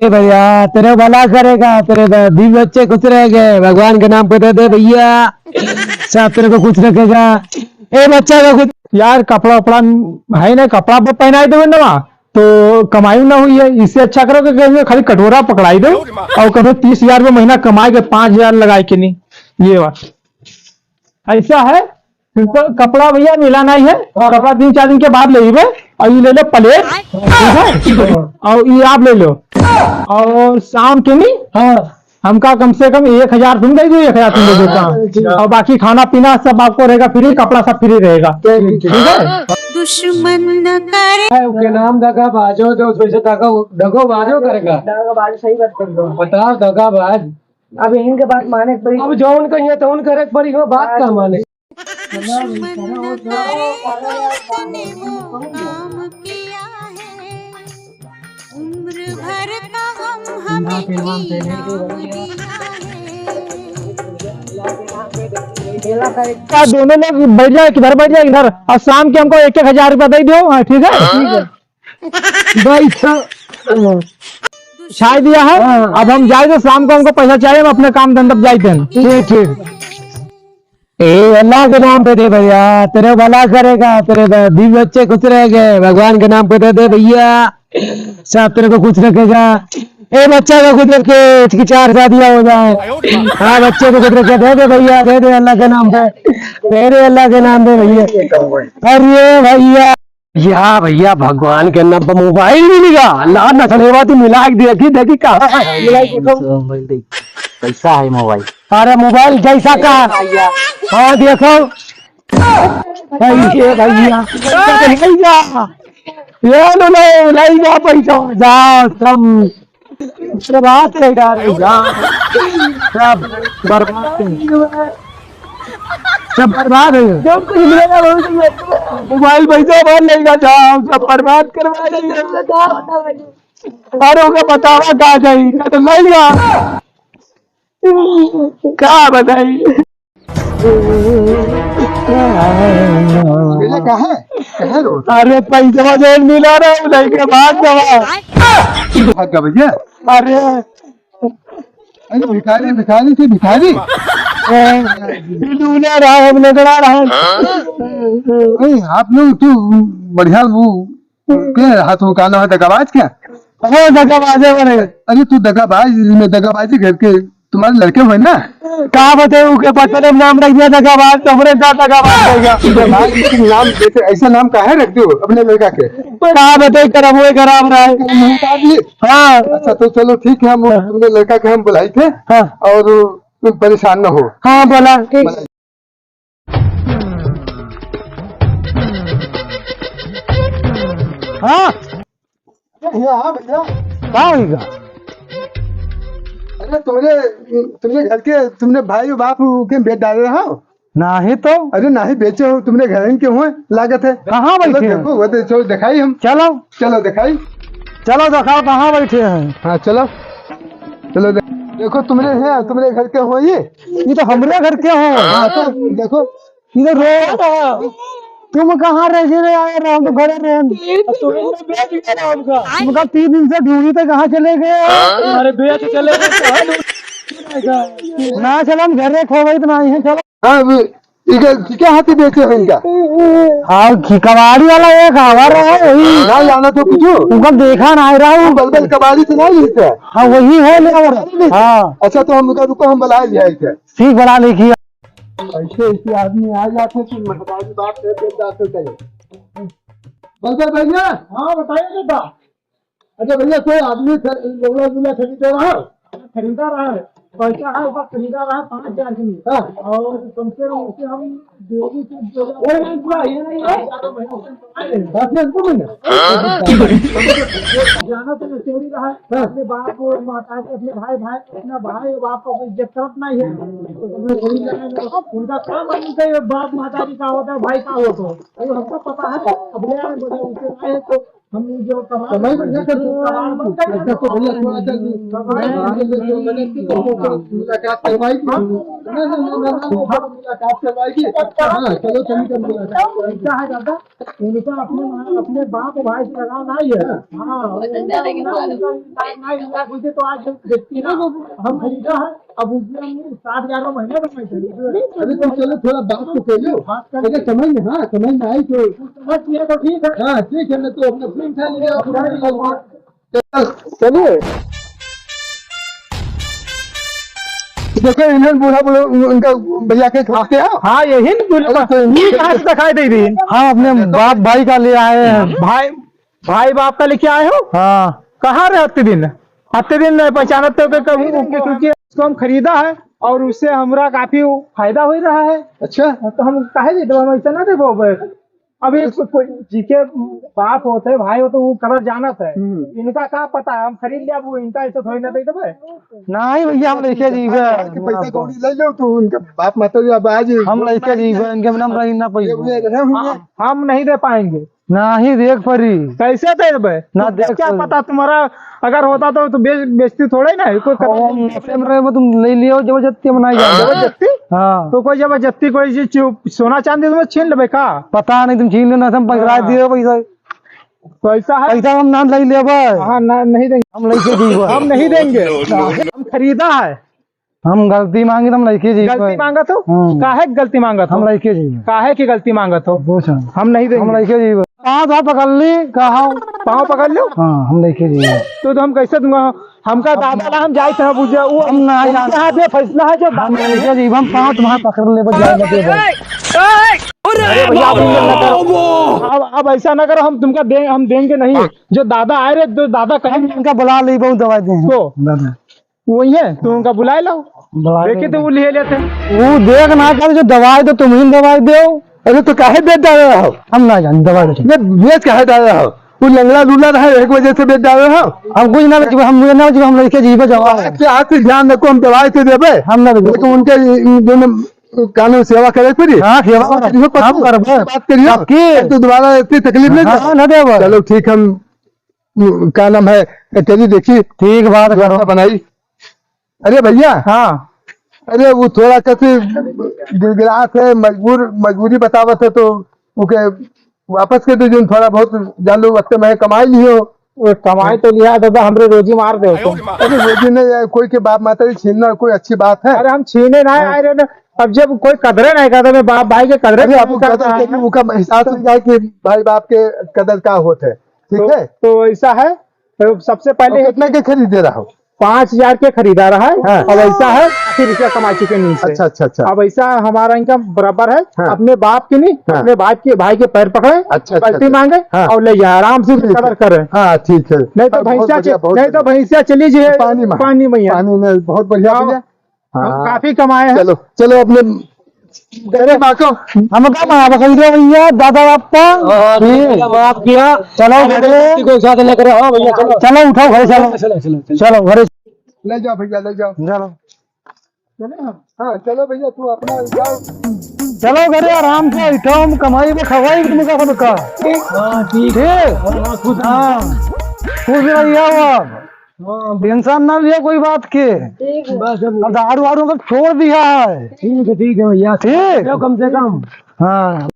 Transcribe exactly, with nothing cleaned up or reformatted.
ए भैया, तेरे भला करेगा, तेरे ब-, बीवी बच्चे खुश रहेंगे, भगवान के नाम पे दे दे भैया, सब तेरे को खुश रखेगा। ए बच्चा का खुश। यार, कपड़ा उपड़ा है ना, कपड़ा प-, पहनाई देवे ना, तो कमाई ना हुई है। इससे अच्छा करो कि कहीं खाली कटोरा पकड़ाई दो और कहो तीस हजार रुपये महीना कमाए के, पाँच हजार लगाए के नहीं। ये बात ऐसा है, क-, कपड़ा भैया मिला नहीं है, कपड़ा तीन चार दिन के बाद ले लेबे। और ये ले लो प्लेट, ठीक है, और ये आप ले लो, और शाम के नहीं, हाँ, हमका कम से कम एक हजार तुम दे दो, एक हजार तुम दे दो, काम। और बाकी खाना पीना सब आपको रहेगा फ्री, कपड़ा सब फ्री रहेगा, ठीक है। दुश्मन न करे। है, ओके नाम दगाबाजो, जो वैसे दगा, दगोबाजो करेगा। दगाबाज सही बात कर दो। बताओ, दगाबाज। अब इनके बात माने के पड़ी। अब जौन कहिए तौन करे के पड़ी हो, बात का माने। दुश्मन न करे, तने वो काम किया है, उम्र भर का गम हमें इनाम दिया है। क्या दोनों लोग बैठ जाए, किधर बैठ जाए, इधर, और शाम के हमको एक एक हजार रुपया दे दो। हाँ, ठीक है, ठीक है। बैठ। छाई दिया है। हाँ। अब हम जाए तो शाम को हमको पैसा चाहिए, हम अपने काम धंधा पे जाए थे। ठीक, ठीक। ए, अल्लाह के नाम पे दे भैया, तेरे भला करेगा, तेरे ब-, बीवी बच्चे खुश रहेंगे, भगवान के नाम पे दे दे भैया, सब तेरे को खुश रखेगा। ए, बच्चा को खुश रखे, इसकी चार शादियां हो जाए। हाँ, बच्चे को खुश रखे, दे दे भैया, दे दे अल्लाह के नाम पे, दे दे अल्लाह के नाम पे भैया। अरे भैया, या भैया, भगवान के नाम पे मोबाइल मिल गया। ला नथनेवा, तू मिला के देखी, देखी कहाँ है। मिला के देखो। मोबाइल देख, कैसा है मोबाइल? अरे मोबाइल जैसा का? हाँ देखो। भैया, भैया, भैया, ये लो, लो, ले जा पैसा, जा, सब बर्बाद कर डाले, जा, सब बर्बाद कर। सब बर्बाद है। जब कुछ मिलेगा, वही तो मोबाइल पैसा भर लेगा, जाओ, सब बर्बाद करवा देगा। अरे, ओके बतावा, का जाई, का तो नहीं जा। का बताई? भैया, कहाँ है? कहाँ रो? अरे, पैसा जौन मिला ना, वो लेके भाग गवा। भाग गवा भैया? अरे, अरे भिखारी, भिखारी से भिखारी। ए, ढूंढा रहा है, लंगड़ा रहा है। अरे आप लोग तो बढ़िया वो के हाथ में काला है, दगाबाज क्या? हाँ, दगाबाज है बड़े। अरे तू दगाबाज, मैं दगाबाजी घर के तुम्हारे लड़के हुए ना? का बताए, उके पता नहीं नाम रख दिया दगाबाज, तो हमरे साथ दगाबाज हो गया। दगाबाज, लेकिन नाम जैसे ऐसा नाम काहे रख दियो अपने लड़का के? का बताए, खराब हुए, खराब रहा है। नहीं उतार लिए? हाँ। अच्छा, तो चलो ठीक है, हम अपने लड़का के हम बुलाई थे। हाँ। और तुम परेशान ना हो। हाँ, बोला, ठीक। हाँ। हाँ भैया। का होइगा? अरे तुमरे, तुमरे घर के, तुमरे भाई बाप के बेच डाले रहा हो? नाही तो। अरे नाही बेचे हो, तुमरे घर के हुए लागत है। कहाँ चलो बैठे हैं? देखो, वो तो चलो दिखाई हम। चलो। चलो दिखाई। चलो दिखाओ कहाँ बैठे हैं। हाँ चलो। चलो दे-, देखो तुमरे हैं, तुमरे घर के हो ये। ये तो हमरे घर के हो। हाँ तो देखो। ये तो रो-, तुम कहाँ रह गए यार, हम तो घरे रहे। तुमका तीन दिन से ढूंढी थे, कहाँ चले गए? अरे बेच चले गए, कहाँ ढूंढ-, ना चलो, हम घरे खो गए तो नहीं है, चलो। हाँ, अब इनका क्या हाथी बेचे हो इनका? हाँ, खि-, कबाड़ी वाला एक हमारा है, वही। ना जाना तो कुछ। उनका देखा ना रहा हूँ। बलबल कबाड़ी से ना लेते हैं। हाँ, वही है ले और। हाँ। अच्छा, तो हम उधर रुको, हम बुला लिया इसे। ठीक, बुला लिखिए। ऐसे, ऐसे आदमी आ जाते तो महतारी बाप से फिर जाते चले। बलबल भैया। हाँ, बताइए बेटा। अच्छा भैया, कोई आदमी ख-, लौड़ा लूला खरीदे रहा? खरीदा रहा है, पैसा है, ओकर खरीदा रहा है पाँच हजार के लिए। हाँ। और कम से कम उसे हम डेली से दो हजार। वही नहीं, पूरा ये नहीं है। दस हजार को महीना। हाँ। जाना तो चोरी रहा है, हाँ। अपने बाप को माता के, अपने भाई, भाई, अपना भाई बाप को कोई इज्जत करत नहीं है। तो उनका क्या मालूम था ये बाप माता जी का होता है, भाई का होता है? अरे हमको पता है, अब ले आए, बोले, उसे आए तो हम जो कमाई बढ़िया कर दो, कमाई बढ़िया कर दो। तो भैया थोड़ा सा मुलाकात करवाइए। ना, ना, ना, ना, ना, मुलाकात करवाइए। हाँ, चलो, चलिए, कर मुलाकात। क्या है दादा? उनका अपने, अपने बाप भाई से लगाव नाहीं है। हाँ, उनका, उनका, उनका, उनका, उनका, उनका, तो आज देखती ना, हम खरीदा है, अब उसमें हम साठ हजार का महीना कमाई करेंगे। अरे तो चलो थोड़ा बात तो कर लो। बात कर अरे समझ में, हाँ, समझ में आई तो। समझ में तो ठीक है। हाँ, ठीक है, मैं तो अपने फोन उठा लिया। चलिए। देखो, इन्हें बूढ़ा बोलो, उन-, उनका भैया के खाते हैं। हाँ, यही न बोलो। अरे तो इन्हीं कहाँ से दिखाई दे रही है? हाँ, अपने बाप भाई का ले आए हैं। भाई, भाई बाप का लेके आए हो? हाँ। कहाँ रहे अत्ते दिन? अत्ते दिन नहीं पहचानत तो के कहूँ, क्योंकि इसको हम खरीदा है और उससे हमरा काफी फायदा हो रहा है। अच्छा। तो हम काहे दे देबो, हम ऐसा ना देबो बे। अभी को-, कोई जी के बाप होते, भाई होते, वो कदर जानत है। हम्म। इनका का पता, हम खरीद लिया, वो इनका ऐसे थोड़ी ना दे देबे। नहीं भैया, हम लेके जीबे। कि पैसा कौड़ी ले लो तो उनका बाप माता जी अब आज हम लेके जीबे, इनके बिना हम रही ना पाई। ये, ये रहे हुए। हम, हम नहीं दे पाएंगे। नाही देख परी। कैसे दे देबे? ना तो देख क्या परी। पता तुम्हारा अगर होता तो, तो बेच-, बेचती थोड़े ना, कोई कदर हम नहीं। नशे में रहे, वो तुम ले लियो जबरदस्ती, हम नहीं जाने। जबरदस्ती? हाँ। तो कोई जबरदस्ती कोई चीज, चीज, सोना चांदी तुम्हें छीन लेबे का? पता नहीं, तुम छीन लेना, हम पकड़ा हाँ। दिए पैसा। पैसा है? पैसा हम ना ले लेबे। हाँ, ना, नहीं देंगे। हम लेके जीबे। हम नहीं देंगे। हम खरीदा है। हम गलती मांगी तो हम लइके जी गलती पे। मांगत हो? हम्म। काहे के गलती मांगत हो? हम लइके जी पे। काहे की गलती मांगत हो? पूछ हम। हम नहीं देंगे। हम लइके जी पे। पाँव तो पकड़ ली, कहा? पाँव पकड़ लो? हाँ, हम लइके जी पे। तो, तो हम कैसे दूंगा? हमका अब दादा ला हम जाए थे बुझे, वो हम ना उनके जान- हाथ में फैसला है जो हम लइके जी पे, हम पाँव तुम्हारा पकड़ ले, बस जाए लगे बस। अरे भैया, अब, अब, अब ऐसा ना करो, हम तुमका दे, हम देंगे नहीं। जो दादा आए रहे, जो दादा कहे हम उनका बुला ली, बहुत दवाई दे। को? दादा। वही है, तू उनका बुलाए लाओ। बुलाए देखिए तो लाओ। वो ले लेते हैं। वो देख ना कर, जो दवाई तो तुम ही दवाई दो। अरे तो काहे बेच डाले हो? हम ना जाने दवाई तो। ये बेच काहे डाले हो? वो लंगड़ा लूला रहा है, एक वजह से बेच डाले हो। हम कुछ ना बेचबे, हम मुझे ना बेचबे, हम लइके जीबे जवाब है। आपके हाथ से ध्यान रखो, हम दवाई से देबे। हम ना बेचबे। लेकिन उनके दोनों कानून सेवा करे पड़ी। हाँ, सेवा बात करियो, हम करबे। बात करियो। अब की? तो दोबारा इतनी तकलीफ नहीं हाँ, दे। ना देबे। चलो ठीक, हम, क्या नाम है, कचहरी देखी। ठीक बात करो। व्यवस्था बनाई। अरे भैया। हाँ। अरे वो थोड़ा कसी गिड़गिड़ात है, मजबूर, मजबूरी बतावत है तो ओके वापस कर दीजिए, थोड़ा बहुत जान लो वक्त में कमाई लियो। वो कमाई तो लिया दादा, हमरे रोजी मार दे तो। अरे रोजी नहीं है, कोई के बाप माता जी छीनना कोई अच्छी बात है? अरे हम छीने ना हाँ। आए रहे ना, अब जब कोई कदरे नहीं करता, मैं बाप भाई के कदरे अरे नहीं अब वो करता कदर है। करिए, उनका एहसास हो जाए कि भाई बाप के कदर का होत है, ठीक तो, है? तो ऐसा है, तो सबसे पहले और कितना के खरीदे रहा हो? पाँच हजार के खरीदा रहा है, हाँ। अब ऐसा है, अस्सी रुपया कमा चुके नहीं से। अच्छा, अच्छा, अच्छा। अब ऐसा हमारा इनका बराबर है, हाँ। अपने बाप के नहीं, हाँ। अपने बाप के, भाई के पैर पकड़े, अच्छा, अच्छा, गलती अच्छा। मांगे हाँ। और ले जाए, आराम से ठीक है। कदर करे। हाँ, ठीक है। नहीं तो हाँ, बहुत भैंसिया बढ़िया, चे-, बहुत नहीं तो बढ़िया। भैंसिया चली जी है पानी में। पानी में। पानी में, बहुत बढ़िया हाँ। भैया। हम हाँ। काफी कमाए हैं। चलो, चलो अपने अरे बाको, हमका माफ कर दो भैया, दादा बाप का। हाँ, ठीक। ठीक है, माफ किया। चलो अरे घरे। गलती को साथ न करो, हाँ भैया, चलो। चलो उठाओ घरे, चलो। चलो, चलो, चलो। चलो घरे। ले जाओ भैया, ले जाओ। चलो। चले हम? हाँ, चलो भैया, तू अपना जाओ। चलो घरे आराम से, इठो हम कमाई में खवाई तुमका सबका। हाँ, ठीक। ठीक? हाँ, खुश हाँ। खुश रहिए आप। हाँ, टेंशन ना लिया कोई बात के। ठीक है। बस अब अब दारू वारू सब छोड़ दिया है। ठीक है, ठीक है भैया। ठीक? लो कम से कम। हाँ।